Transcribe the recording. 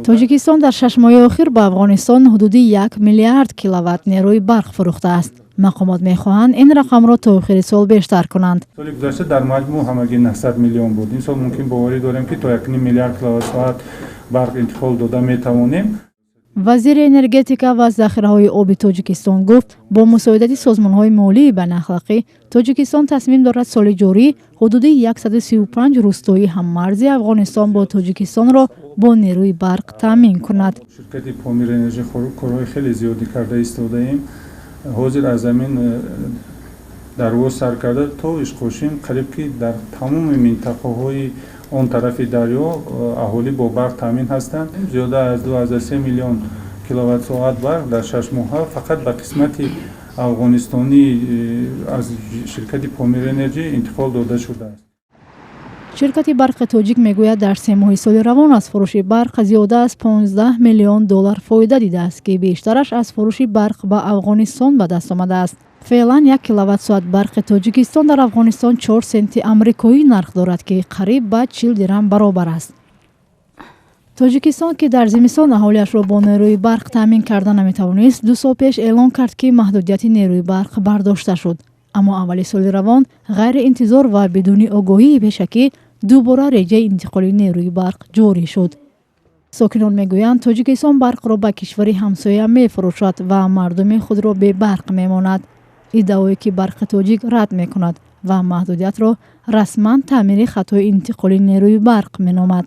Тоҷикистон дар 6 моҳи охир ба Афғонистон ҳудуди 1 миллиард киловатт нерӯи барқ фурӯхтааст. Мақомот мехоҳанд ин рақамро то охири сол бештар кунанд. Соли гузашта дар маҷмӯъ ҳамагӣ 900 миллион буд. Ин сол мумкин, боварӣ дорем, ки то 1,5 миллиард киловатт-соат барқ интиқол дода метавонем. Вазири энергетика ва захираҳои оби Тоҷикистон гуфт, бо мусоидати созмонҳои молии байналхалқӣ Тоҷикистон тасмим дорад соли ҷорӣ ҳудуди 135 рӯстои ҳаммарзи Афғонистон бо Тоҷикистонро бо нерӯи барқ таъмин кунад. Ширкати Помир Энержи корҳои хеле зиёдӣ карда истодаем. Ҳозир аз замин Дарвоз сар карда то Ишқошим, қариб ки дар тамоми минтақаҳои он тарафи дарё аҳолӣ бо барқ таъмин ҳастанд. Зиёда аз 2,3 миллион киловатт-соат барқ дар 6 моҳа фақат ба қисмати афғонистонӣ аз ширкати Помир Энерҷи интиқол дода шудааст. Ширкати Барқи Тоҷик мегӯяд, дар 3 моҳи соли равон аз фурӯши барқ зиёда аз 15 миллион доллар фоида дидааст, ки бештараш аз фурӯши барқ ба Афғонистон ба даст омадааст. Феълан 1 киловатт-соат барқи Тоҷикистон дар Афғонистон 4 сенти амрикоӣ нарх дорад, ки қариб ба 40 дирам баробар аст. Тоҷикистон, ки дар зимистон аҳолиашро бо нерӯи барқ таъмин карда наметавонист, 2 сол пеш эълон кард, ки маҳдудияти нерӯи барқ бардошта шуд. Аммо аввали соли равон ғайриинтизор ва бидуни огоҳии пешакӣ дубора реҷаи интиқоли нерӯи барқ ҷорӣ шуд. Сокинон мегӯянд, Тоҷикистон барқро ба кишвари ҳамсоя мефурӯшад ва мардуми худро бебарқ мемонад. Иддаое, ки Барқи Тоҷик рад мекунад ва маҳдудиятро расман таъмири хатҳои интиқоли нерӯи барқ меномад.